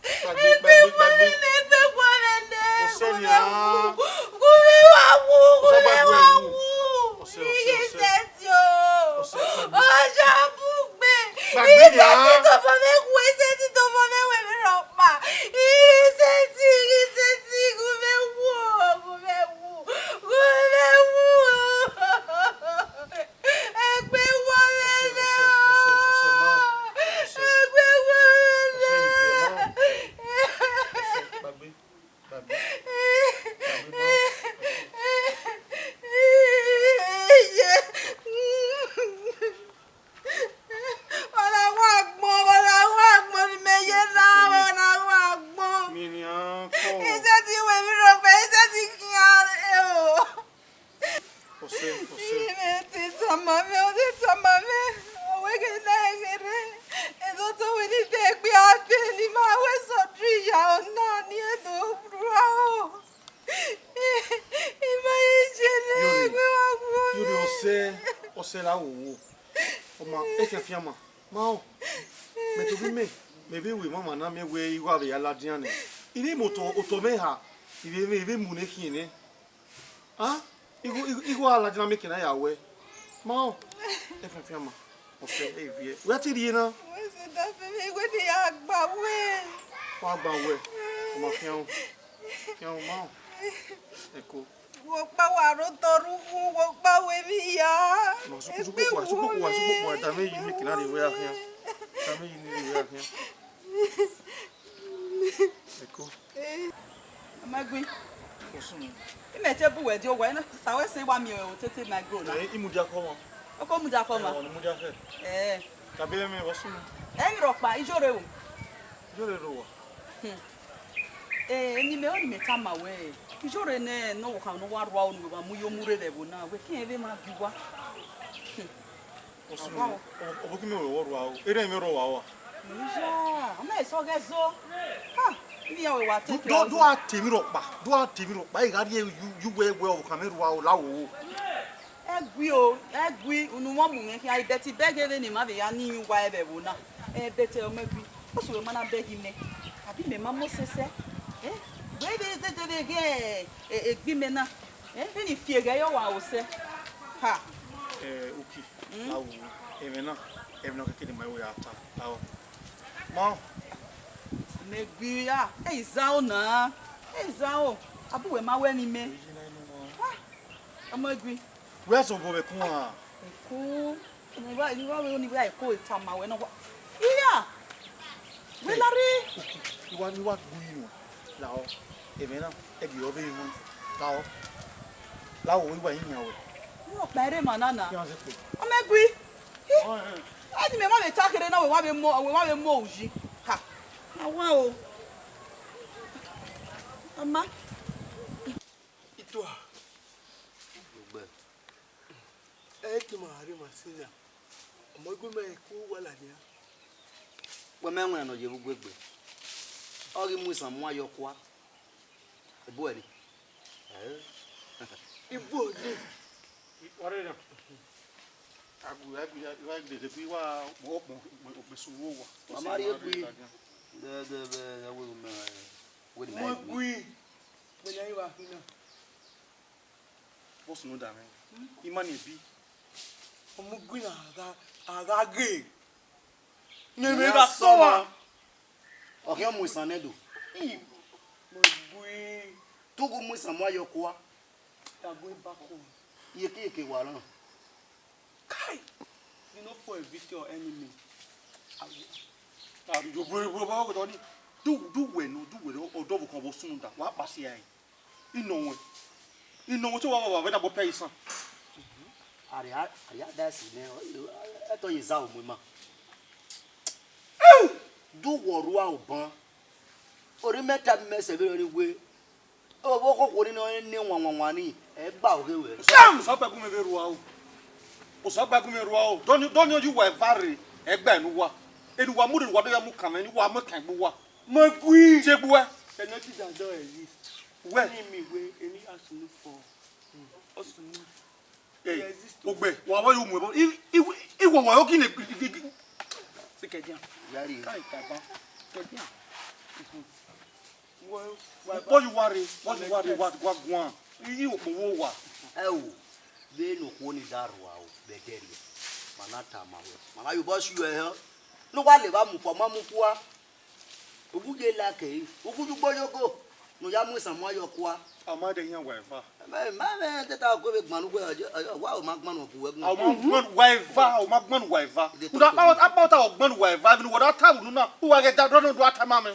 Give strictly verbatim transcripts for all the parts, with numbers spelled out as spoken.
Gbagbe, gbagbe, gbagbe. Ọsẹ nian. Gu mwẹ wa wu, gu mwẹ wa wu. Ọsẹ, ọsẹ, ọsẹ. Iye sẹtin o. Ọsẹ, gbagbe. Ọjọ bugbe. Gbagbe nian. Iye sẹtin tobọ mwẹ wu, iye sẹtin tobọ mwẹ wu, emwi rhọkpa. Iye sẹtin, iye sẹtin, gu mwẹ wu, gu mwẹ wu, gu mwẹ wu. Egbe wọ vbe mwẹ o. Egbe wọ vbe mwẹ. Gbagbe, gbagbe, gbagbe, Ọsẹ la wo wo. Ọ ma, efianfian ma. Ma ọ. Mẹ tobọ imẹ, mẹ vbe ru emwa na miẹn wẹ igho a vbe ya ladian nẹ. I re mẹ otọ, otọ mwẹ ha, I vbe, I vbe mu ne khian nẹ. A? Igho, igho, igho a ladian na miẹn ekian na ya wẹ. Ma ọ. Efianfian ma. Ọsẹ, e viẹ. Wẹ te rhie na? Wẹ sẹ da fẹ mwẹ, wẹ ne ya gba wẹ. Wa gba wẹ. Ọ ma fian o. Fian o, ma ọ. Ẹko. Wẹ ọkpa wa rre otọ rre uwu, wẹ ọkpa wẹ emwi ya. Ma, sukpokpo, sukpokpo, sukpokpo, da mwẹ yi ne ekian na rhie wẹ ya khian. Da mwẹ yi ne rhie wẹ ya khian. Ẹko. Ọmọ ẹgbin. Osun. Imẹ te bu wẹ die owa, sa wẹ sẹ wa miẹn otete na gbe na. Ẹ, I mudia kọ ọmọ. Ọkọ mudia kọ ọmọ. Ẹ, ọ ni mudia fẹ. Ẹ. Tàbí ẹmẹ, osun. Ẹ ni rhọkpa, ijore o. Ijore rre owa. Hmm. Ẹ, eni mẹ, ọ ni mẹ tama wẹ, ijore nẹ, ne ọvbokhan ne ọ wa rua unu, wẹ wa mu yo mu rre vbe ẹvbo na, wẹ ke irẹn vbe ma gie uwa. Hmm. Osun, ọvbokhan mẹ wẹ ọ rua o, erha mwẹ rre owa. Iya, ọ ma eso ghẹ zo. Ha, ivbi ya wẹ wa te. Do, do a te emwi rhọkpa, do a te emwi rhọkpa, I gha rhie yu, yu wẹ, wẹ ọvbokhan mwẹ rua o, la wo. Ẹgui o, ẹgui, unu mwẹ mu mwẹ khian, I bet I beg vbene ima vbe ya ni iyun uwa vbe ẹvbo na. Ẹ, bet ọmọ ẹgui, osu wẹ ma na beg mẹ, abi mẹ ma mọ sẹsẹ. Ẹ, wẹ vbe zẹdẹ vbe ghe, e, egbe mẹ na. Ẹ, vbene I fi eghe yọ wa osẹ. Ha. Ẹ, Uki, la wo, ẹmwẹ na, ẹmwẹ na kẹkẹ ne ima i wẹ ya ta, la wo. Ma. Mẹ gbe ya, ẹ i zaro na, ẹ i zaro, abu wẹ ma wẹ ne imẹ. Ah, ọmọ egbe. Wẹ zẹ obọ vbe ẹkun ra? Ẹkun, ne wa, ne wa wẹ ne wa ẹko tama wẹ nọ wa. Iya, wẹ la rre. Uki, ne wa, ne wa gbe uyi nua, la ọ, ẹmwẹ na, ẹ gie ọ vbe ru, la ọ, la ọ, wẹ wa yi yan wẹ. Rhọkpa ẹre ma na na. Yan zẹ kpe. Ọmọ egbe. Ẹ ni mẹ ma vbe ta kherhe na, wẹ wa vbe mu, wẹ wa vbe mu uyi. Ha. A wa o. Ama. Itua. Ẹ i tuma rre ma sin na. Ọmọ igun mẹ ku wa ladian. Wẹ mẹ wẹ nọ ye vbe ugbegbe. Ọ ghi mu isan mu ayọ kua. Ebu ẹre. Ibu ẹre. Ọre na. Agu, agu, ya, ya, de, de, bi wa, mo, mo, mo, mo, mo, su wo wa. Mama rie gui. De, de, de, de, we, me, we, me, gui. Bẹne a i wa khin na. Vbọ sunu da mwẹ? I ma ni ebi. Ọmọ gui na a gha, a gha ghe. Ne mẹ gha sọ wa. Ọ khian mu isan nẹ do. Ọmọ gui. Te u gu mu isan mu ayọ kua. Tagbe backward. Iyeke iyeke wa rran. Kai! You no for evict your enemy. Ayo, bro, bro, bro, bro, ni. Du, du wẹ nọ, du wẹ nọ, ọdọ vbe kan vbe sunu da, wa kpasi ẹre. Inọ wẹ. Inọ wẹ, te wa wa wa vbe na bọ pẹ isan. Aria, aria da si nẹ, ẹtọ ye za omu ma. Du wọ rua oban. Orimẹ ta mẹ sẹ vbe rẹ ni we. Ọvbokhan okhuo ni nọ ne wanwanwan ni, ẹ gba oghe ruẹ. Sam! Osanobua gu mẹ vbe rua o. Osanobua gu mẹ rua o. Dọni, dọni oyi uwa eva rre, ẹ gba enu uwa. Enu uwa mu rre, uwa do ya mu kan mwẹ, ne uwa mu kan egbe uwa. Ma gui. Tie egbe uwa. Ẹnẹ ti da dọ ẹ yi. Wẹ. Ni mi wẹ, eni asunu fọ. Asunu. Ẹ, ogbe, wa wa yo mu ẹbọ. I, i, i wọ wa yo gine. Sikẹdian. Yari. Kai kaba. Sikẹdian. Wọ, wọ, wọ yu wa re, wọ yu wa re, wa, wa guan. Iyi okpogho wa. Ẹ o, vbene okhuo ni da rua o, vbe ẹdẹrriọ, ma na tama wẹ, ma na ye obọ si uẹ hẹ. Ne uwa levba mu fua, ma mu fua. Uwu ye la kẹre, uwu ye ugbo yogo, ne u ya mu isan mu ayọ kua. A ma dẹ yan wa eva. Mẹ, ma mwẹ te ta ọgua vbe gbanu wẹ, ọ, ọ, wa ọ ma gbanu ọgua wẹ gbanu. A ma gbanu wa eva, ọ ma gbanu wa eva. Ide Uda toto akpa, akpa ta ọ gbanu wa eva, even wọ da ta unu na, uwa ghẹ da dọ ne u do a ta ma mẹ.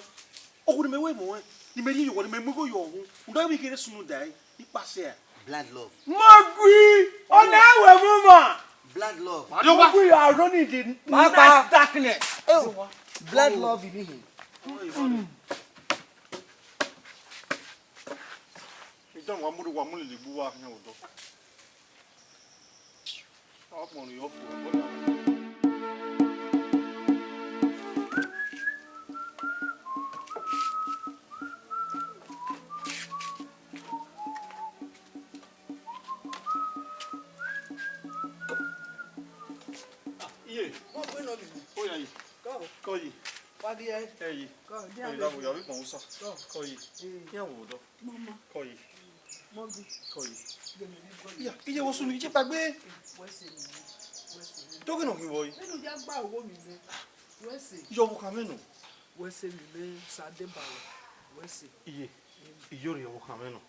Okhuo ne mẹ wẹ mọ, ne mẹ rhie yọ, ne mẹ mu igho yọ hu. Uda vbe kherhe sunu dae, ni kpasẹ a. Blind love. Ma gui, ọ na wẹ mu ma. Blind love. Ma do wa. Ma gui, you are running the night darkness. Oh, blind love in him. Idan wa mu, wa mu lele gbu wa yan odọ. Ọkpọnọ yọ fo. Oya yi. Go. Kọ yi. Wa ghi ẹe. Ẹ yi. Go, dia Oya, oya, vbe kpọn usa. Go. Kọ yi. Eh. Iran wo dọ. Mama. Kọ yi. Mogi. Kọ yi. Gẹmẹ ni go. Iya, iye wo sunu, iye kpagbe. Wẹ sẹ mi. Wẹ sẹ mi. Doge nọ hin wọ yi. Mẹnu ya gba owo mi nẹ. Wẹ sẹ. Yọ vbe okhan mwẹ nọ. Wẹ sẹ mi mẹ sa deba wẹ. Wẹ sẹ. Iye. Iye ọre yọ vbe okhan mwẹ nọ.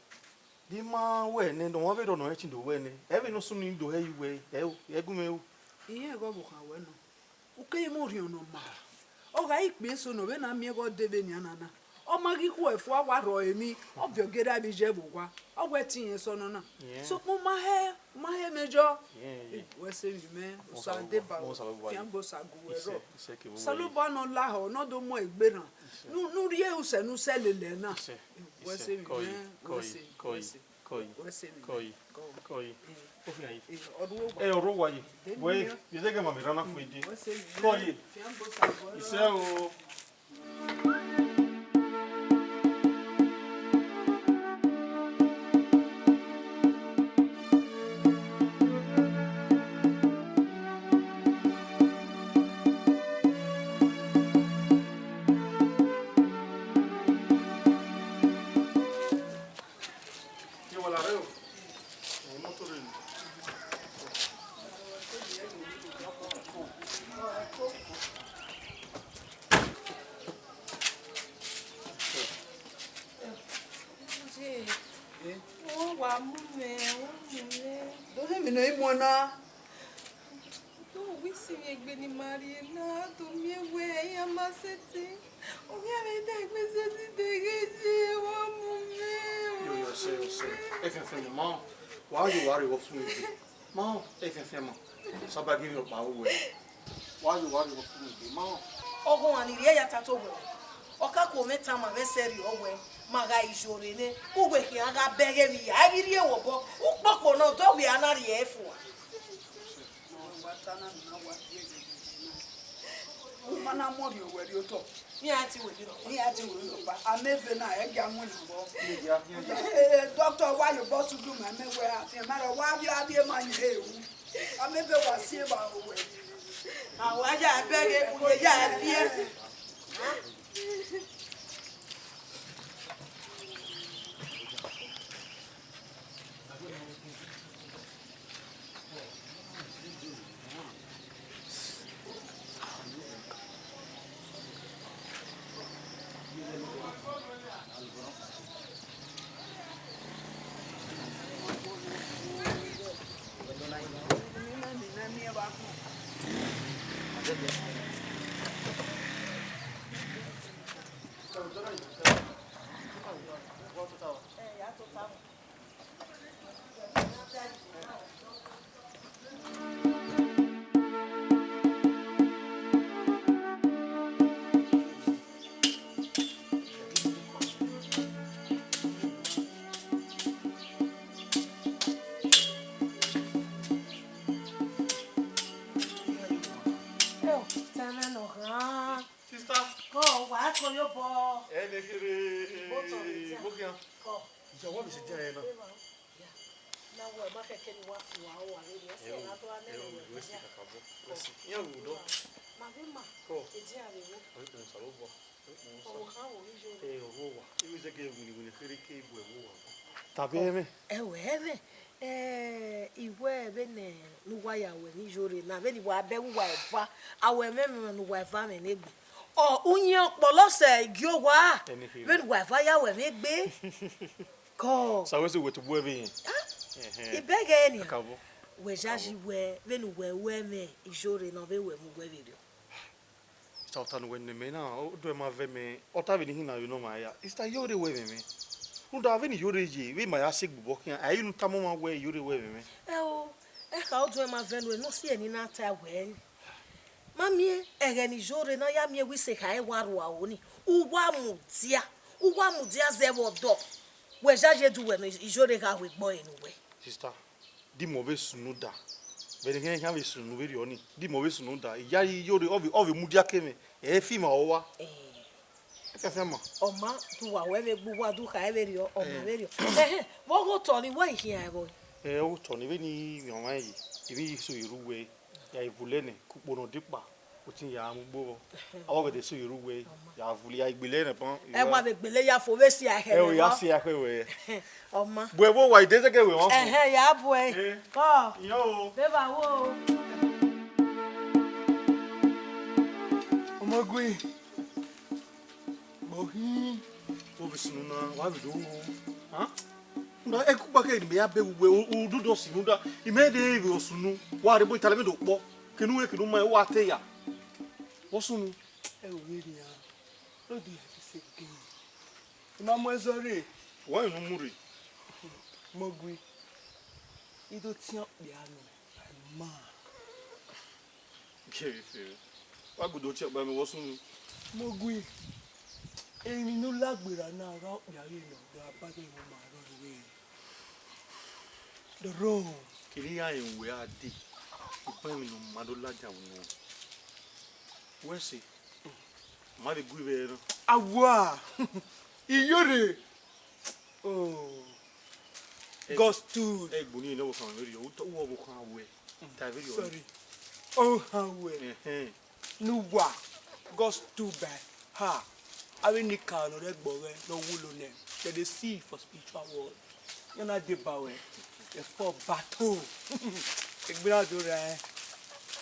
Di ma wẹ nẹ, nọ, ọ vbe rọ nọ ẹtin do wẹ nẹ. Ẹ vbe nọ sunu do hẹ yi wẹ, ẹ o, ẹ gu mwẹ o. Iye ẹghẹ ọvbokhan wẹ nọ. Ukeyimwa orhiọn ne ọ ma, ọ gha re ikpia eso ne ọ vbe na miẹn vbe ọ de vbenian na na, ọ ma ghi khuẹ fua wa rrọọ emwi, ọ viọ gere avbe iye vbe owa, ọ wẹ te irẹn sẹ ọnọna. Yeah. Sokpan u ma hẹ, u ma hẹ mwẹ yọ. Yeah, yeah. Wẹ sẹ vbe mẹ, Osa deba, Osa deba, fian gbe Osa gu wẹ rrọọ. Isẹ, isẹ ke vbe wẹ. Osanobua ne ọ lahọ, ne ọ do mu egbe rran. Isẹ. Ne u, ne u rhie usẹ ne u sẹ lele na. Isẹ, wẹ isẹ, sẹ vbe kọ yi, mẹ, kọ wẹ yi, sẹ, kọ wẹ yi. Sẹ. Kọ yi, wẹ sẹ vbe kọ yi, mẹ, kọ yi. Eh. Okhian yi. Eh, ọ rhu owa. Eh, ọ rhu owa yi. Deni wẹ, mẹ. Ye zẹ gẹ ma mi rana fu ede. Wẹ sẹ vbe mẹ. Kọ yi. Fian gbe Osa gu wẹ rrọọ. Isẹ o. Ye wẹ la rre o. Imoto rre ni. Ọ wa mu mwẹ, ọ wa mu mwẹ. Do hẹ emwi ne ọ i muẹn na. Do wẹ isinmwi egbe ne ima rrie na, do miẹn wẹ iran ma sẹtin. Ovbi mwẹ da egbe sẹtin deghẹ ye, ọ wa mu mwẹ, ọ wa mu mwẹ. Yo, yo, sẹ, yo, sẹ. Efianfian ma, wa yo wa rre vbe ọfumwegbe. Ma, efianfian ma, Osanobua ghi rhiọkpa ru wẹ. Wa yo wa rre vbe ọfumwegbe, ma. Ọghọmwa ni rhie ya ta to wẹ, ọ ka kuo mwẹ tama mwẹ sẹrriọ wẹ, ma gha Iyore nẹ, uwẹ khian gha bẹghe emwi ya, a ghi rhie wẹ obọ, ukpokpo ne ọ dọ wẹ a na rhie ẹre fua. Wa ta na nọ, wa biẹ gẹgẹgẹ na. U ma na mu orhiọn wẹ rrie otọ. Iran ti wẹ ghi rhọkpa. Iran ti wẹ ghi rhọkpa. Ameve na, ẹ gia mu ẹn vbọ. Iye ya, iye ya. Eh, eh, doctor, wa ye obọ sunu ma mẹ wẹ afian ma rẹ, wa vbe avie ma ye ru. Ameve wa si evba owẹ. A wa ya bẹghe, u ye ya viẹ. Sister. Kọ, wa kọ yo bọ. Ẹ ne khere. Botọ vbe dia. Mo khian. Kọ. Ìyàwó mi ṣe jẹ́ ẹ náà. Ẹ máa ń yà. Na wẹ ma kẹkẹ ni wa fi wa ọ wa vbe rẹ. Ẹ o, ẹ o, wẹ si kaka bọ. Wẹ si. Iyan wo dọ. Ma vbe ma. Kọ. Edi a vbe wo. Ọyọ kò sàrò bọ. Ọwọ khan wo ri yo. Ẹ, ọwọ wa. Iwe zẹgẹ winniwinni khere ke bu ẹvbo wa. Tàbí ẹmẹ. Ẹ wẹ ẹmẹ. Ẹ, iwẹ vbene ne uwa ya wẹ ni Iyore na, vbene wa bẹghe uwa eva, a wẹ ẹmwẹ ne uwa eva mwẹ ne egbe. Ọ, uyẹn ọkpọlọ sẹ gie owa, ẹni kherhe. Vbene uwa eva ya wẹ mwẹ egbe. Kọ. Sa wẹ sẹ wẹ tobọ ẹvbe yẹn. Ah, ẹhẹn. Ibẹghe nian. Akabọ. Wẹ yayi wẹ, vbene uwẹ ru ẹmwẹ Iyore na, ọ vbe wẹ mu uwẹ vberriọ. Sista, ọta ne uwẹ nọ mẹ na, ọ do ẹmwẹ vẹ mẹ, ọta vbene I hin na vbe nọ ma ya. Sista, Iyore wẹ ẹmwẹ mwẹ. Rhunmwuda vbene Iyore ye, vbe ima ya sẹ egbobọ khian, a i ru tama ọmwa wẹ Iyore wẹ ẹmwẹ mwẹ. Ẹ o, ẹkha ọ do ẹmwẹ vẹ nuẹ, ne ọ si ẹre ne I na ta wẹ. Ma miẹn ẹghẹ ne Iyore ne a ya miẹn wẹ isekha ẹre wa rua ro ni, uwa mudia, uwa mudia zẹ vbe ọdọ, wẹ yayi du wẹ ne Iyore gha ru egbe ọre ne uwẹ. Sista, di imẹ vbe sunu da, vbene ẹghẹ khian vbe sunu vberriọ ni, di imẹ vbe sunu da, iyayi Iyore, ọ vbe, ọ vbe mudia ke mwẹ, ẹ i fi ima ọre owa. Eh. Efianfian ma. Ọ ma du uwa wẹ vbe gbe uwa du kha vberriọ, ọ ma vberriọ. Ẹhẹn, vbe ọghe otọ ni wẹ i khian ẹvbo? Ẹ, ọghe otọ ni vbene I miẹn ọmwa ye, emwi I so ye ru wẹ, ya evun lẹ nẹ, ke ukpo ne ọ dekpa, Otin ya mu gbo vbọ. Avbe ọgẹdẹ eso ye ru wẹ, ya vuli ya gbele nẹ pan. Ẹ wa vbe gbele ya fo vbe si a hẹ. Ẹ o ya si a hẹ wẹ. Ọ ma. Bu ẹvbo wa ide zẹgẹ wẹ wan fo. Ẹhẹn, ya bu ẹ. Eh. Kọ. Iyẹn o. Beba wo. Ọmọgui. Mo hin. Wo vbe sunu na, wa vbe do wo. Ha? Nda, ẹkugba ke ne imẹ ya bẹghe uwẹ, u, u do dọ sunu da. Imẹ de vbe ọ sunu. Wa rhe bo italẹ vbe do kpọ. Kenu wẹ kenu ma, wa te ya. Vbọ sunu. Ẹ wẹ nian. No dey have this again. I ma mu ẹzọ rre. Why you no mu rre? Mogui. I do tiẹn okpia nọ. Ma. Gẹvbe fẹ. Wa gudo tie ọkpa mwẹ vbọ sunu. Mogui. Emwi ne u lagberra na gha okpia ghe nọ, do a ba ghe mu ma rrọọ wẹ. Dọrọ. Kere iran rẹn wẹ a dee, iban emwi ne ọ ma do ladian vbe unu. Wẹ sẹ, ọ ma vbe gu ivbi ẹre na. Awa! Iyore! Oh. God stood. Ẹ gbuni ne ọvbokhan vberriọ, u ọvbokhan wẹ, ta vberriọ. Sorry. Ọvbokhan wẹ. Ẹhẹn. Ne uwa, God stood by her. Avbe enikaro ne ọ rre ẹgbẹ ọghẹe ne ọ wulo nẹ, dem dey see for spiritual world. Iran na deba ruẹ, dem fall battle. Egbe na do rae.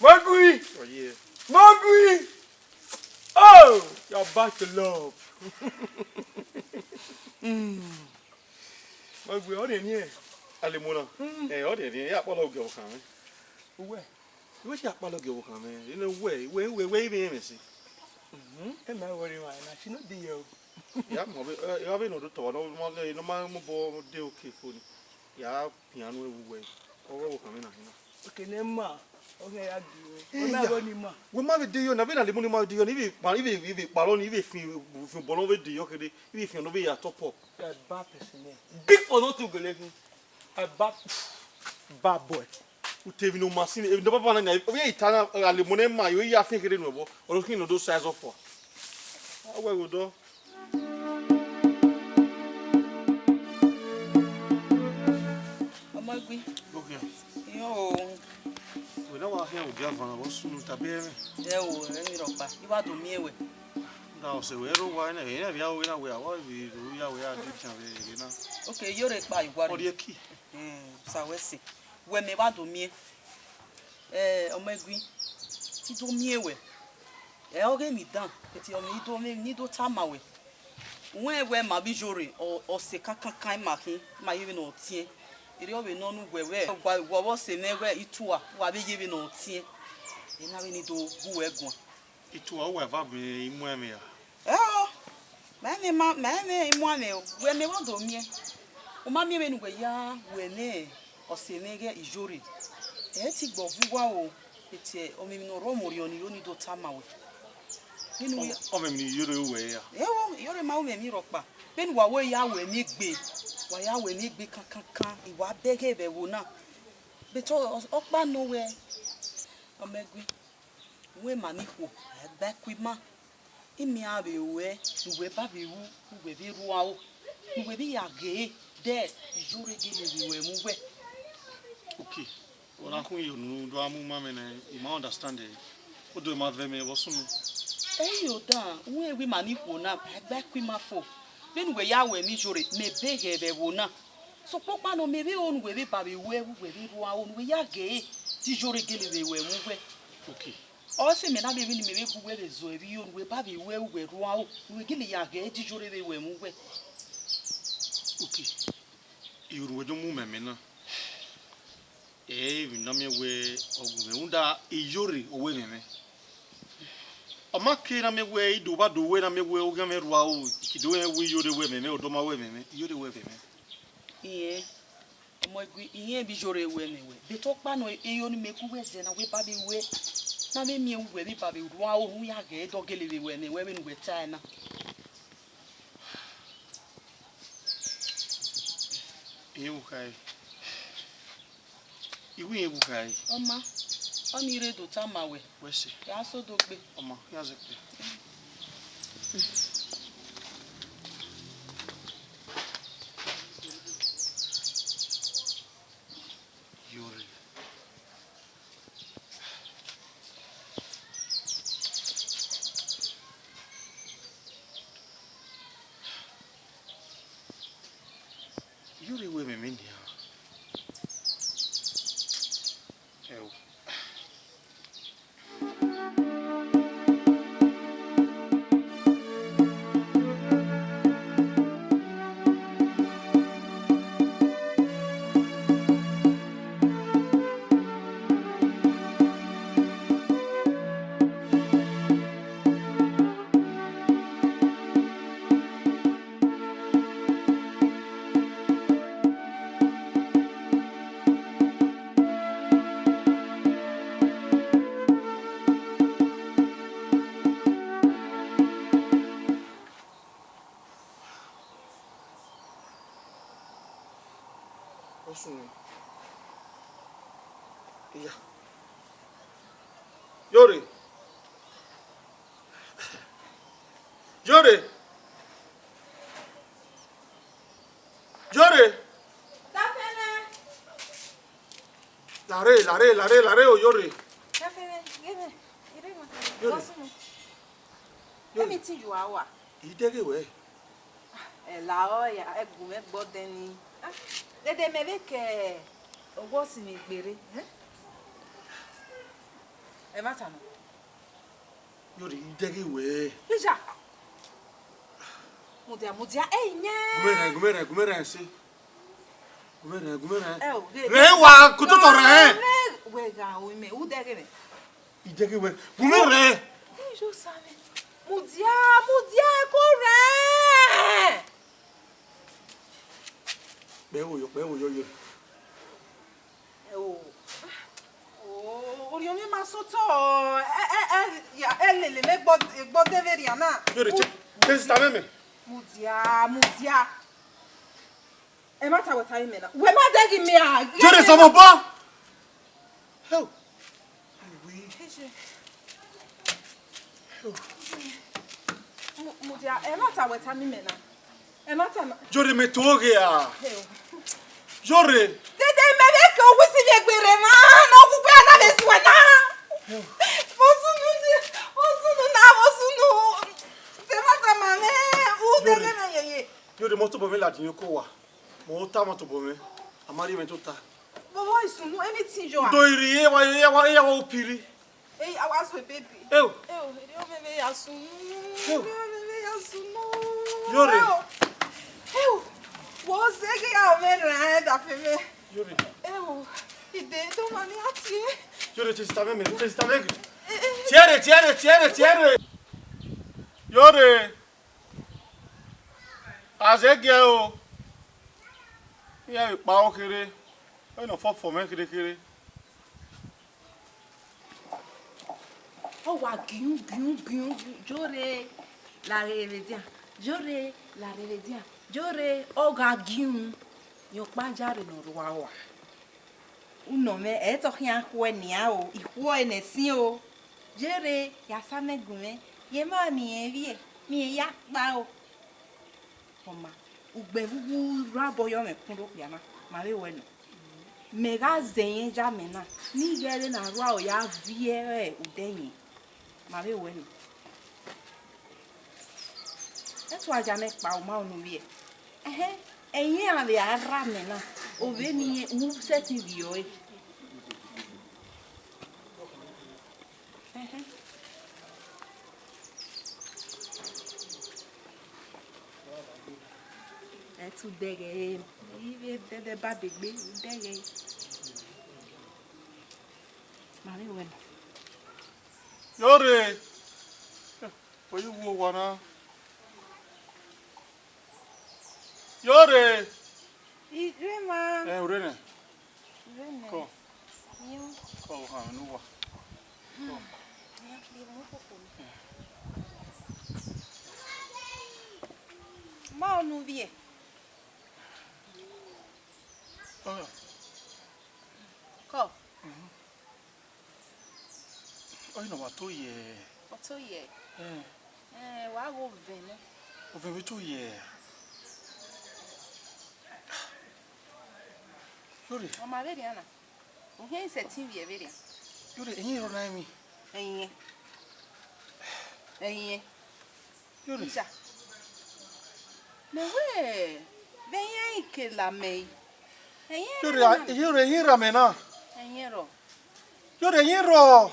Mogui! Oh, yeah. Mogui! Oh, you're back to love. Mm. Mogui, ọ rẹn ni ẹ? Alemona. Mm. Ẹ, ọ rẹn ni ẹ, ya kpọlọ ogie ọvbokhan mwẹ. Uwẹ? Wẹ si a kpalọ gie ọvbokhan mwẹ, ene wẹ, wẹ, wẹ, wẹ i vbe rẹn mwẹ sẹ. Mhm, ẹ ma worry ma na, she no dey here o. Ya mọ vbe, ẹ, ọ vbe ne ọ do tọ wa, ne ọ ma, ne ọ ma mu obọ de oke fo ni. Ya pian nu ẹwu wẹ, ọvbokhan mwẹ na hin na. Oke ne ma, ọ ghi ya gie o. Ẹ, ọ na ya. Wẹ ni ma. Wẹ ma vbe de yọ, na vbe na le mu ni ma vbe de yọ, ni vbe kpa, i vbe, i vbe kparọ ni, i vhe fin, fin obọ ne ọ vbe de yọ kede, i vhe fin ọ ne ọ vbe ya top up. Ẹ ba person nẹ. Big for nothing gele khin. Ẹ ba, bad boy. U te emwi ne ọ ma sin, emwi ne ọ baba na nia, ovbi ita na, gha le mu ne ma, yo, I ya fian kherhe nuẹn vbọ, ọ do khin ne ọ do size up. A wẹ ghe odọ. Ọmọ egbe. Oke. Iyo o. Wẹ na wa khian ogie avan vbọ sunu tobọ ẹmwẹ. Ẹ o, ẹmwẹ rhọkpa, I wa do miẹn wẹ. Da ọse wẹ rre owa nẹ, ẹre vbe a ru na wẹ, a wa vbe ru ya wẹ a de khian vbe ere na. Oke, Iyore kpa iguare. Ọ rhie ki. Hmm, sa wẹ sẹ. Wẹ mẹ wa do miẹn. Eh, ọmọ egui, te I do miẹn wẹ. Ẹ ọghe emwi dan, but ọmọ I do, ọmọ emwi ne I do tama wẹ. Uwẹ wẹ ma vbe Iyore, ọ, ọ sẹ kankankan ima khin, ima ye vbene ọ tiẹn. Erriọ vbene ọ nu wẹ wẹ, wa, wa vbe ọse mwẹ wẹ I tua, wa vbe ye vbene ọ tiẹn. Ena vbene I do gu wẹ guan. I tua uwa eva vbe imuẹmwẹ ra? Ẹo, ma ẹmwẹ ma, ma ẹmwẹ imuẹmwẹ o, wẹ mẹ wa do miẹn. U ma miẹn vbene uwẹ ya wẹ nẹ ọse mwẹ ghẹ Iyore. Ẹ i te gbe ọvun uwa o, etẹ ọmọ emwi ne ọ rre ọmọ orhiọn ni ro ni do tama wẹ. Vbene uwẹ Ọ, ọ mwẹ emwi ne Iyore ru wẹ ra? Ẹo, Iyore ma ru mwẹ emwi rhọkpa. Vbene uwa wẹ ya wẹ emwi egbe, wa ya wẹ emwi egbe kankankan, I wa bẹghe vbe ẹvbo na. But ọ, ọ, ọkpa nọ wẹ, ọmọ egui. Uwẹ ma ni khuo, a gba ẹkue ima. Imian vbe ruẹ, ne uwẹ ba vbe ru, ne uwẹ vbe rua ro, ne uwẹ vbe ya ghe, de Iyore gele vbe ruẹ mu uwẹ. Okay. Ọ na khun iyo ne u do gha mu ma mwẹ nẹ, I ma understand ẹre. Odo ma vẹ mẹ vbọ sunu. Ẹ i yo dan, uwẹ wẹ ima ni khuo na, a gba ẹkue ima fo. Vbene uwẹ ya wẹ emwi Iyore, mẹ bẹghe vbe ẹvbo na. Sokpan ọkpa nọ, mẹ vbe ro ne uwẹ vbe ba vbe ru ẹvbo, uwẹ vbe rua ro, ne uwẹ ya ghe, de Iyore gele vbe ruẹ mu uwẹ. Okay. Ọ sẹ mẹ na vbe emwi ne mẹ vbe gu uwẹ vbe zọ ẹvbo, ne uwẹ ba vbe ru ẹvbo, uwẹ rua ro, ne uwẹ gele ya ghe, de Iyore vbe ruẹ mu uwẹ. Okay. Iyore uwẹ do mu mẹ mẹ na. Ẹ i emwi ne a miẹn wẹ ọ gu mwẹ, rhunmwuda Iyore owẹ mwẹ mwẹ. Ọ ma ke ne a miẹn wẹ I do vba do wẹ ne a miẹn wẹ oghian mwẹ rua ro, I ke do rẹn wẹ Iyore owẹ mwẹ mwẹ, ọdọ ma owẹ mwẹ mwẹ, Iyore owẹ mwẹ mwẹ. Iyẹn, ọmọ egui, iyẹn vbe Iyore owẹ mwẹ wẹ. But ọkpa nọ, eyo ne mẹ gu uwẹ zẹ na, wẹ ba vbe ru ẹvbo, ne a vbe miẹn uwẹ vbe ba vbe rua ro, ne u ya ghe, de ọ gele vbe ruẹ mwẹ wẹ vbene uwẹ tae na. Iyẹn vbe u khae. I wi iyẹn vbe u khae. Ọ ma, ọnii I rre do tama wẹ. Wẹ sẹ. Ya sẹ odogbe. Ọ ma, ya zẹ kpẹ. Iyore. Yọrre, wẹ mẹ mẹ nian. Ẹo. Ọ sunu. Iya. Yọrre. Yọrre. Yọrre. Dafẹnẹ. Lare, lare, lare, lare o, Yọrre. Dafẹnẹ, ghe mwẹ, ire ma. Yọrre. Bọsunu. Yọrre. Emi tin ju a wa. I dẹghe wẹ. Ẹ la ọ ya, ẹ gu mwẹ gbe ọdẹn ni. Ah, dede mẹ vbe ke ọwọ si mwẹ gberre, eh? Ẹmwata nọ. Yọrre, I dẹghe wẹ. Ija. Mudia, mudia, ẹ i yẹn. Gu mwẹ rẹn, gu mwẹ rẹn, gu mwẹ rẹn ẹse. Gu mwẹ rẹn, gu mwẹ rẹn. Ẹ o, ghe. Rẹn wa, kututọ rẹn. Wẹ gha o mẹ, u dẹghe mwẹ. I dẹghe wẹ, gu mwẹ rẹn. Ijo sa mwẹ. Mudia, mudia, ẹ ko rẹn. Kpẹ wo yọ, kpẹ wo yọ, yọ. Ẹ o. Oh, orhiọn mwẹ ma sẹ otọ. Ẹ, ẹ, ẹ, ya, ẹ lele mẹ gbe ọdẹn vberriọ na. Yọrre, che, che sista mwẹ mẹ. Mudia, mudia. Ẹmwata wẹ ta imẹ na. Wẹ ma dẹghe mẹ a. Yọrre, sọmọ bọ. Hell. Iwe. Mu-, mudia, ẹmwata wẹ ta imẹ na. Ẹmwata na. Yọrre, mẹ to ghe a. Hell. Yọrre. Dede mẹ vbe ke owu si vbe gberre na, ne ọ gu wẹ na vbe suẹ na. Vbosunu, vbosunu na, vbosunu. Ẹmwata ma mwẹ, u dẹghe mwẹ yeye. Yọrre, mẹ tobọ mwẹ ladian oko wa. Mẹ tama tobọ mwẹ, a ma rhie mwẹ tota. Vbọvbọ i sunu, anything you are. Do iri, e wa, e wa, e wa opiri. Ey, a wa so baby. Eo. Eo, eri o mẹ vbe ya sunu. Eo. Eri o mẹ vbe ya sunu. Yọrre. Eo. Eo. Wo se ghe ya mẹ rẹn da fe mẹ. Yọrre. Eo. Ide do ma ni a tie. Yọrre, che sista mwẹ mẹ, che sista mwẹ. Eh, eh. Tie rre, tie rre, tie rre, tie rre. Yọrre. Azẹgiẹ o, iran vbe kpa aro kherhe, ọ nọ fọfọ mwẹ kherhe kherhe. Ọ wa giun, giun, giun, giun, Yọrre, la rre vbe edian, Yọrre, la rre vbe edian, Yọrre, ọ gha giun, rẹn ọkpa ya rre ne ọ rua rua. Unọ mwẹ, ẹ i te ọ khian khuẹ nian o, I khuẹ ne ẹsin o. Yọrre, ya sa mẹ gu mwẹ, ye ma miẹn vbiẹ, miẹn ya kpa o. Ọ ma, ugbẹn vbe uwu rre abọ yọ mwẹ kun rre okpia na, ma vbe wẹ nọ. Mẹ gha zẹ ẹyẹn ya mẹ na, ne I ghẹ rre ne a rua aro ya viẹ rẹ odẹ ẹyẹn. Ma vbe wẹ nọ. Ẹ tua ya mẹ kpa, u ma unu vbiẹ. Ẹhẹn, ẹyẹn iran vbe a rra mẹ na, ovbe ne irẹn u sẹtin vbiẹ ọre. Ẹhẹn. Ẹ tu dẹghẹ, ivbi ẹdẹdẹ ba degbe, u dẹghẹ. Ma vbe wẹ nọ. Yọrre, oyi wu owa na. Yọrre. Irẹn ma. Ẹ, u rre nẹ? U rre nẹ? Kọ. Yan. Kọ, u han ne uwa. Kọ. Yan, kpirẹ mu koko ni. Ma unu vbiẹ. Ọ. Kọ. Mhm. Ọyẹnẹ wa to yẹ. Ọ to yẹ. Ẹn. Ẹn, wa ghe ovẹn nọ. Ovẹn vbe to yẹ. Yọrre. Ọ ma vberrian na. Ohiẹn i sẹtin vbiẹ vberrian. Yọrre, ẹyin rọ na emwi. Ẹyin. Ẹyin. Yọrre. Isa. Mẹ wẹ, Vbe ẹyẹn i ke la mẹ yi? Ẹyẹn Yọrre, ra mẹ. Yọrre, ẹyẹn ra mẹ na. Ẹyẹn rọ. Yọrre, ẹyẹn rọ.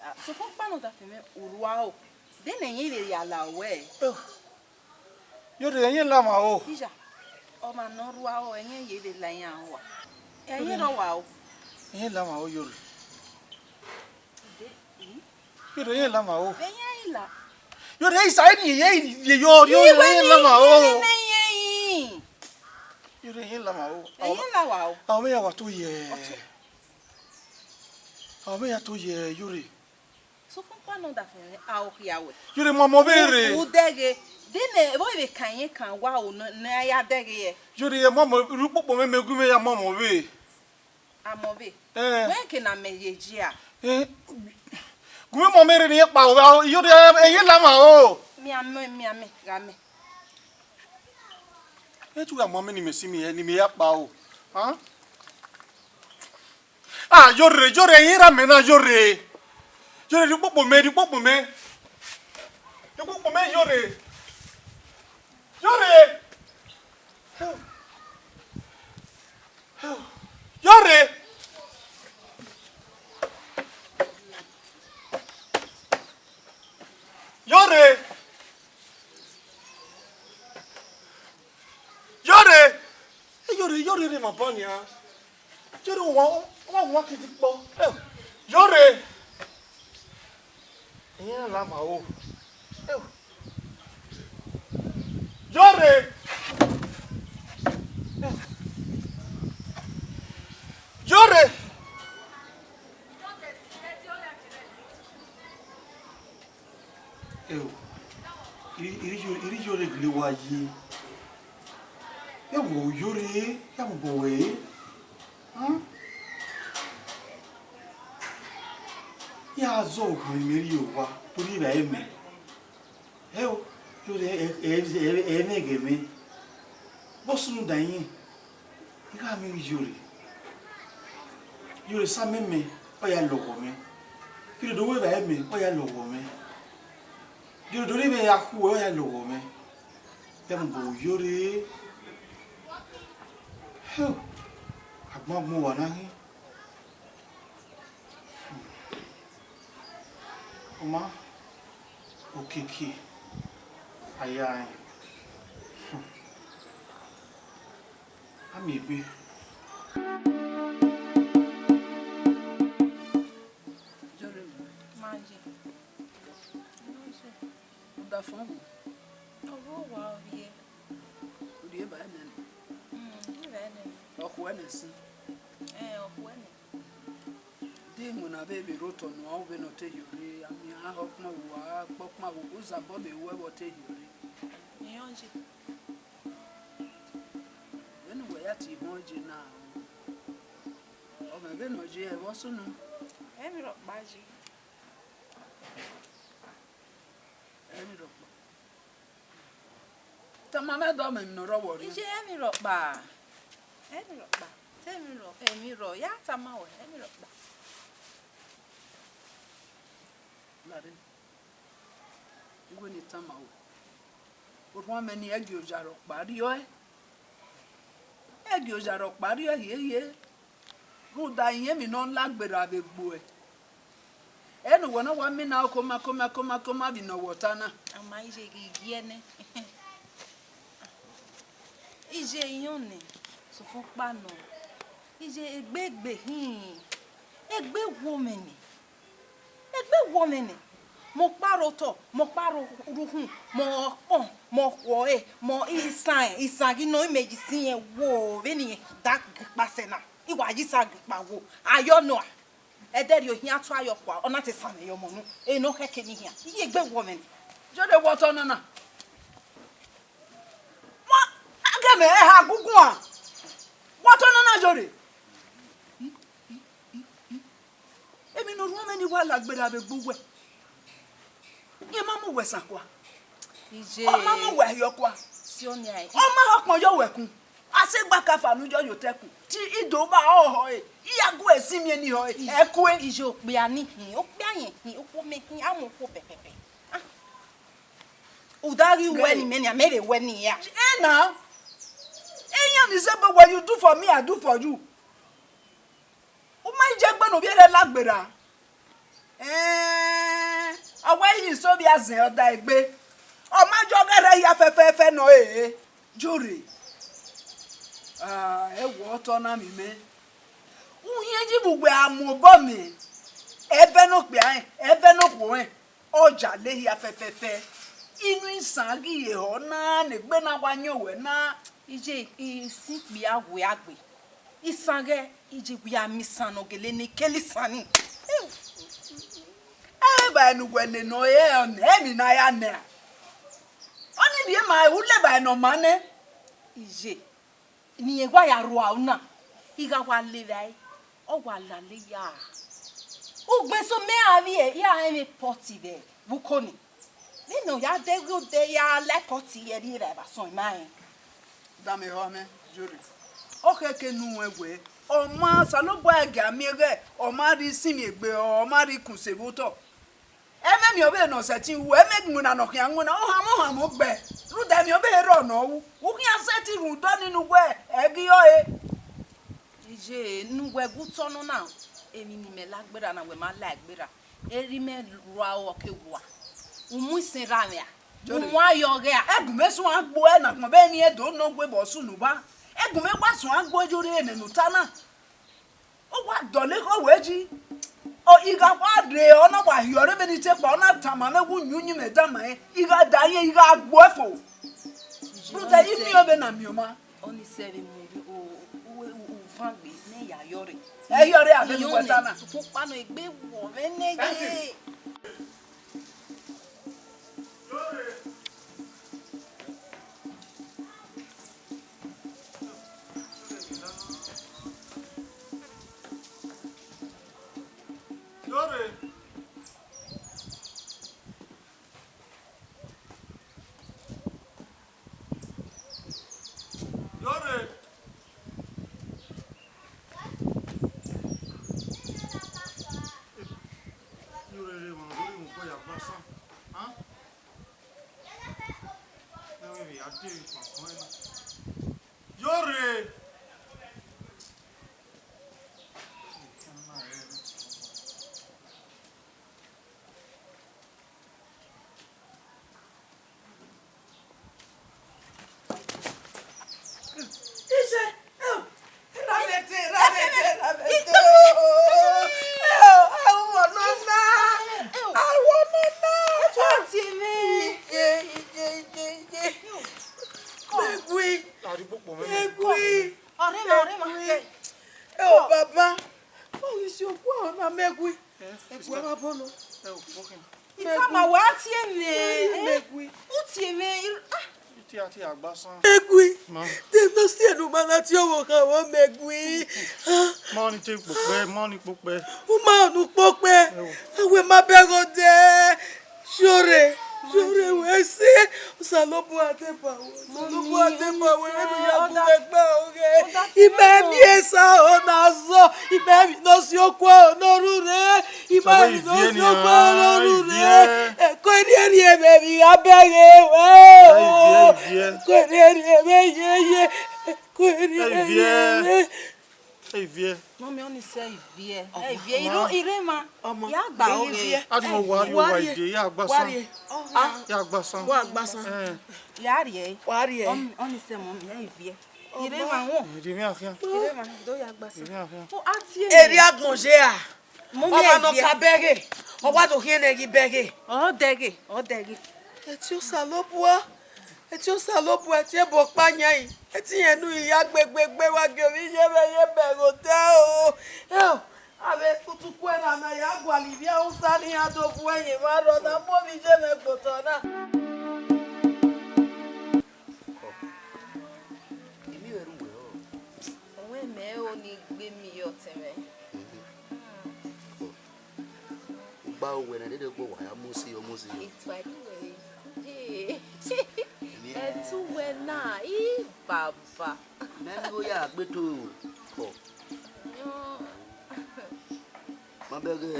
Ah, sokpan ọkpa nọ ọdafẹn mwẹ, u rua o. De ne ẹyẹn vbe ya la ruẹ? Oh. Yọrre, ẹyẹn la mwa o. Ija, ọmwa ne ọ rua o, ẹyẹn ye vbe la iran rua. Ẹyẹn rọ wa o. Ẹyẹn la mwa o, Yọrre. De, i? Yọrre, ẹyẹn la mwa o. Ẹyẹn i la. Yọrre, isa, ẹni ye, ye, ye, yo, yo, Iwe ẹyẹn ni, la mwa o. Iwe ni ye yi. Yọrre, ẹyẹn la mwa o. Ẹyẹn la wa o. Àwọn mẹ ya wa to yẹ. Ọtọ. Àwọn mẹ ya to yẹ, Yọrre. Sokpan ọkpa nọ ọdafẹn mwẹ, a o khia wẹ. Yọrre, mọ mọ vbe rre. U dẹghe. De ne vbọ vbe kan yẹn kan wa o ne, ne a ya dẹghe yẹ. Yọrre, mọ mọ, ru kpokpo mẹ, mẹ gu mẹ ya mọ mọ vbe. Amọ vbe. Eh. Wẹ ke na mẹ ye jia. Eh. Gu mẹ mọ mẹ rre ne iran kpa o, Yọrre, ẹyẹn la mwa o. Miamẹ, miamẹ, gha mẹ. Ẹ tu gha mọ mẹ ne imẹ si mẹ, ne imẹ ya kpa o. Hàn? Ah, Yọrre, Yọrre, ẹyẹn ra mẹ na, Yọrre. Yọrre, rhie ukpokpo mẹ, rhie ukpokpo mẹ. Rhie ukpokpo mẹ, Yọrre. Yọrre. Yọrre. Yọrre. Yọrre. Ẹ Yọrre, Yọrre rre ma ban nian. Yọrre, wa, wa, wa kiti kpọ. Ẹ, Yọrre. Ẹyẹn la ma o. Ẹ, Yọrre. Ẹ, Yọrre. Ẹ o, I, I, I, I Yọrre gele wa ye. Ẹ wo Yọrre, ya mobọ wẹ re. Hàn? Ya zọ okhuo ne imẹ rhie owa, to rhie evbare mẹ. Ẹ o, Yọrre, ẹ, ẹ, ẹ, ẹ, ẹ mwẹ ẹghẹ mwẹ. Vbọ sunu da iyẹn? I gha miẹn Yọrre. Yọrre sa mẹ mẹ, ọ ya lọghọ mwẹ. Yọrre do wẹ evbare mẹ, ọ ya lọghọ mwẹ. Yọrre do rhie mwẹ ya khuẹ, ọ ya lọghọ mwẹ. Ya mobọ Yọrre. Hell, agbọn agbọn wa na ghi. Ọma, okiekie, a ya rẹn. A miẹn egbe. Ma ye. Udafọn wo? Ọ rre owa ovbiẹ. U rhie evbare nẹ nẹ? Mm, u rhie evbare nẹ nẹ. Ọ khuẹ nẹ sin? Ẹn, ọ khuẹ nẹ. De iwinna vbe vbe rre otọ ne u vbe ne ọ te hiọrre, a miẹn a họkpan wo, a kpọkpan wo, uzabọ vbe ruẹ vbe ọ te hiọrre. Irẹn ọ ye. Vbene uwẹ ya tie ihọn ye na, ọ mwẹ vbene ọ ye, ẹvbo sunu. Emwi rhọkpa ye. Emwi rhọkpa. Tama mwẹ dọ mẹ emwi ne ọ rre ọvbọ rre. Iye emwi rhọkpa. Emwi rhọkpa. Te emwi rhọ, emwi rhọ, ya tama wẹ, emwi rhọkpa. Lare, I wẹ ne I tama wẹ. Orhuan mwẹ ni, ẹ gie oya rhọkpa rriọ ẹe. Ẹ gie oya rhọkpa rriọ ẹe hiehie. Rhunmwuda irẹn emwi ne ọ la gberra vbe egbe uẹ. Ẹ ne uwẹ ne ọ wa mina oko ma, ko ma, ko ma, ko ma vbe ne ọ wẹ ọta na. A ma iye ghi giẹ nẹ. Iye iyọn nẹ, sofokpa nọ. Iye egbe gbe hin. Egbe wo mwẹ nẹ. Egbe wo mwẹ nẹ. Mẹ ọkpa rre otọ, mẹ ọkpa rre urhukhu, mẹ ọkpọn, mẹ ọkhuọre, mẹ isan, isan ghi nọ, imẹ ye isan irẹn wo vbene irẹn da gbe ikpa sẹ na. I wa ye isan gbe ikpa wo. Ayọ nua. Ẹdẹ rhie ohian tu ayọ kua, ọ na te sanmwẹ ye ọmọ unu. Eno khẹke ni hian. Iye egbe wo mwẹ nẹ. Jode wẹ ọtọ nana. Wa, a ghe mẹ ẹha guguan. Wẹ ọtọ nana Jode. Emwi ne orhuọn mwẹ ni wa la gberra vbe egbe uwẹ. Irẹn ma mu uwẹ san kua. Iye. Ọ ma mu uwẹ hiọ kua. Si ọnia ẹre. Ọ ma họkpọn yọ wẹ kun. A sẹ gba ka fa ne u yọ ye otọ ẹkun. Te I do vba ọhọ ẹre. I ya gu ẹre si miẹn ni họ ẹre. Ẹ kue. Iye okpia ni hin, okpia yẹn hin, okhuo mẹ hin, a mu okhuo pẹpẹpẹ. Ah. Uda ghi wẹ ne imẹ nian, mẹ vbe wẹ ne iran. Ena, iran ni sẹ, but what you do for me, I do for you. U ma je egbe ne ovbi ẹre la gberra. Ẹn, ọ wẹ iye isẹ ovbi azẹn ọ da egbe. Ọ ma jọ ghe rre hia fẹfẹfẹ nọ ere. Jure. Ah, ẹ wọ otọ na miẹn mẹ. Uhiẹn yi vbe uwẹ a mu obọ mẹ. Ẹvẹ ne okpia rẹn, ẹvẹ ne okhuo rẹn. Ọ ya lehia fẹfẹfẹ. Inu isan ghi ye họ na, ne egbe na wa yọn wẹ na. Iye isin kpia wẹ agbe. Isan ghẹ, iye wẹ a miẹn isan ne ọ gele ne kele isan ni. Ẹ vba ne uwẹ le nọ, ẹ ọnẹ, emwi ne a ya nẹ. Ọnii rhie ma, u le vba ne ọ ma nẹ. Iye, ne irẹn wa ya rua una, I gha wa le vbe ẹe, ọ wa lale ya. Ugbẹn so mẹ a vbiẹ, I gha rẹn vbe pọti vbe uko ni. Vbene ọ ya dẹghe odẹ ya la pọti ye rrie vbe evba sọn ima rẹn. Dame ehọ mwẹ, Jure. Ọ khẹke ne u wẹẹ wẹẹ, ọ ma Osanobua gie a miẹn ighẹ ọ ma rhie isinmwi egbe, ọ ma rhie ikun se vbe otọ. Ẹmwẹ emwi ọvbehe ne ọ sẹtin ru, ẹmwẹ iwinna ne ọ khian winna, ohanmwẹ ohanmwẹ ugbẹ. Rhunmwuda emwi ọvbehe rrọọ ne ọ ru, u khian sẹtin rhunmwuda ọnii ne uwẹ ẹ ghi ọre. Iye, ne uwẹ gu otọ nọ na, emwi ne imẹ la gberra na, wẹ ma la gberra. Erha imẹ rua ọ ke wua. U mu isẹn rra mwẹ a? Jọre. U wan yọ ghe a? Ẹgun mwẹ suẹn gbe ẹ na, kpọnmwẹ emwi Ẹdo nọ gbe vbe Ọsun ne uwa. Ẹgun mwẹ wa suẹn gbe Jọre, enẹ ne u ta na. Ọ wa dọleghe owẹ yi. Ọ, I gha wa rre, ọ na wa hiọrre vbene I te kpa, ọ na tama mwẹ wẹ uyinmwẹ da ma rẹn, I gha da rẹn, I gha gbuẹ fo. Rhunmwuda I miẹn vbene a miẹn ọmwa. Ọnii sẹ vbe mu o, u, u, u fan gbe ne ya yọrre. Ẹ hiọrre a vbene uwẹ ta na. Fun kpa nọ egbe wọ vbe nẹ ye. Jọre. Jọre. Jọre, rre emwa, rre emwa, ya gba san. Hàn? Ẹmwẹ vbe a de vbe kpọnkpọn ẹre. Jọre. Iye, eo, ra vbe te, ra vbe te, ra vbe te, o. Eo, eo, awọ nọ na. Awọ nọ na. Ẹ tue tie mwẹ. Iye, iye, iye, iye. Come. Mẹ gui. Arigbo kpọ mwẹ. Mẹ gui. Ọrẹ ma, ọrẹ ma. Mẹ gui. Eo, baba. Ọ ghi si okhuo na, mẹ gui. Ẹ, sister. Ẹ gui, ọ gha bọ nọ. Ẹ o, okay. Itama wa tie mwẹ. Mẹ gui. U tie mwẹ, ah. Itia tie agbasan. Egui, ma. De no si enu ma na tie ọvbokhan vbe mẹ gui. Ma ni te kpokpẹ, ma ni kpokpẹ. U ma nu kpokpẹ. Ẹ o. Awe ma bẹghe odẹ. Jọre, jọre wẹ sẹ. Osanobua deba wẹ. Osanobua deba wẹ, vbene u ya gu mwẹ gbe ọghe. Imẹ miẹn esa ọ na zọ. Imẹ emwi ne ọ si okhuo ne ọ rure. Imẹ emwi ne ọ si okhuo ne ọ rure. Eko erriẹrriẹ mwẹ vbe I gha bẹghe wẹ o. Eko erriẹrriẹ mwẹ yeye. Eko erriẹrriẹ mwẹ. Ẹ i viẹ. Mummy, ọnii sẹ ẹ i viẹ. Ẹ i viẹ. Irre, irre emwa. Ọmọ. Ya gba oghe. A di mọ wa rrie uwa ide, ya gba san. Wa rrie. Ah. Ya gba san. Wa gba san. Eh. Ya rrie. Wa rrie. Ọnii, ọnii sẹ mummy, ẹ i viẹ. Irre emwa wọn. Irre emwa khian. Irre emwa, do ya gba san. Irre emwa khian. O, a tie. Eri agbọn ye a. Mummy, ẹ i viẹ. Ọmwa ne ọ ka bẹghe. Ọ wa do khian ne ẹ ghi bẹghe. Ọ dẹghe, ọ dẹghe. Ẹ tie Osanobua. Ẹ tie Osanobua, ẹ tie ebo ọkpa yan i, ẹ tie irẹn ne u ya gbe gbe gbe, wa gie ovbi iye mwẹ ye bẹghe otọ o. Eo, avbe kutuku ẹre na ya gualọ ivbi Hausa ne iran do vuẹ ẹyin emwa rrọọ na, mu ovbi iye mwẹ gbe otọ na. Ọ wẹ mẹ o ni gbe mi ye ọtẹn mwẹ. Ugba uwẹ ne a dede gbe owa ya mu si, ọ mu si. Etu a di wẹ re. Ẹtu wẹ na, i baba. Mẹ ni gho ya gbe to. Ọ. Yọ. Ma bẹghe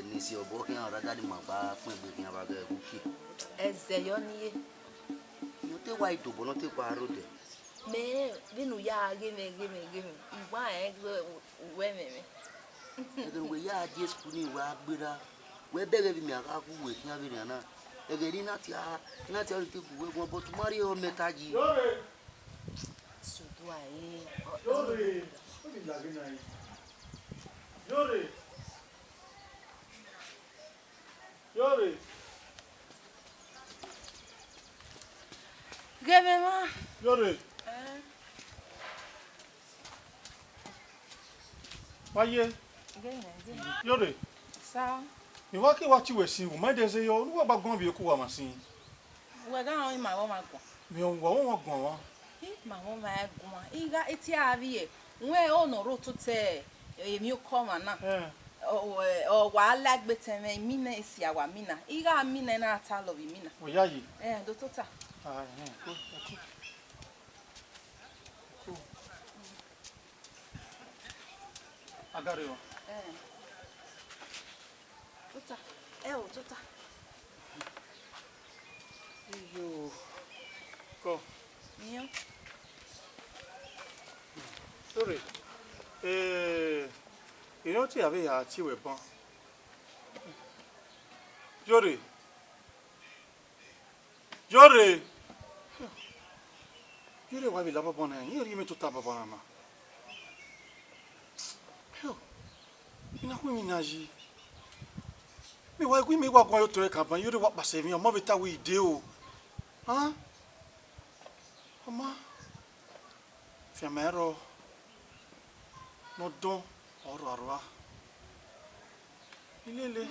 ne isi ọbọ khian ọre a da ni ma gba fun egbe khian vbe aghẹ uki. Ẹzẹ yọ ni ye. Te wa i dobọ nọ, te wa rre odẹ. Mẹ, vbene u ya ghe mwẹ, ghe mwẹ, ghe mwẹ, I wa rẹn wẹ, wẹ mwẹ mwẹ. Ẹghẹ ne uwẹ ya die school ni, wa gberra. Wẹ bẹghe vbe imẹ a gha gu uwẹ khian vbenian na. Ẹghẹ ne I na tia, I na tia ọre te gu uwẹ guan, but u ma rhie ọmẹ ta yi. Sodua, eh, ọ, Yore, ọ ni laghe na yi. Yore. Yore. Ghe mwẹ mwa. Yore. Eh. Wa ye. Ghe mwẹ, ghe mwẹ. Yore. Sa. Mi wa ke wa tie uwẹ sin, u ma dẹ zẹ yọ, ne uwa gba guan vbe eku uwa ma sin. Wẹ gha rẹn ima vbe ọmwa guan. Mi wa vbe ọmwa guan mwa. I ma vbe ọmwa guan. I gha tie avbiẹ. Wẹ ọ nọ rre ototẹ emwi okọ mwa na. Eh. Ọ, ọ, ọ wa la egbe tẹn mwẹ, imina esi a wa mina. I gha mina na ta lọ vbe imina. Wẹ ya yi. Eh, do tota. Ah, eh. Agare o. Eh. Tota. Eh, o tota. Iyo. Kọ. Nian. Sorry. Eh, I nọ te a vbe ya tie wẹ ban. Yore. Yore. Yore wa vbe la bọbọ na, irẹn rhie mwẹ tota bọbọ na ma. Hell, I na khu emwi na yi. Mẹ wa gu imẹ wa guan ye otọ ẹre kan ban, Yore wa kpasa emwi, ọ ma vbe ta wẹ I dee o. Han? Ọ ma. Fianma ẹrọ ne ọ dọn ọrhuarhua. I lele.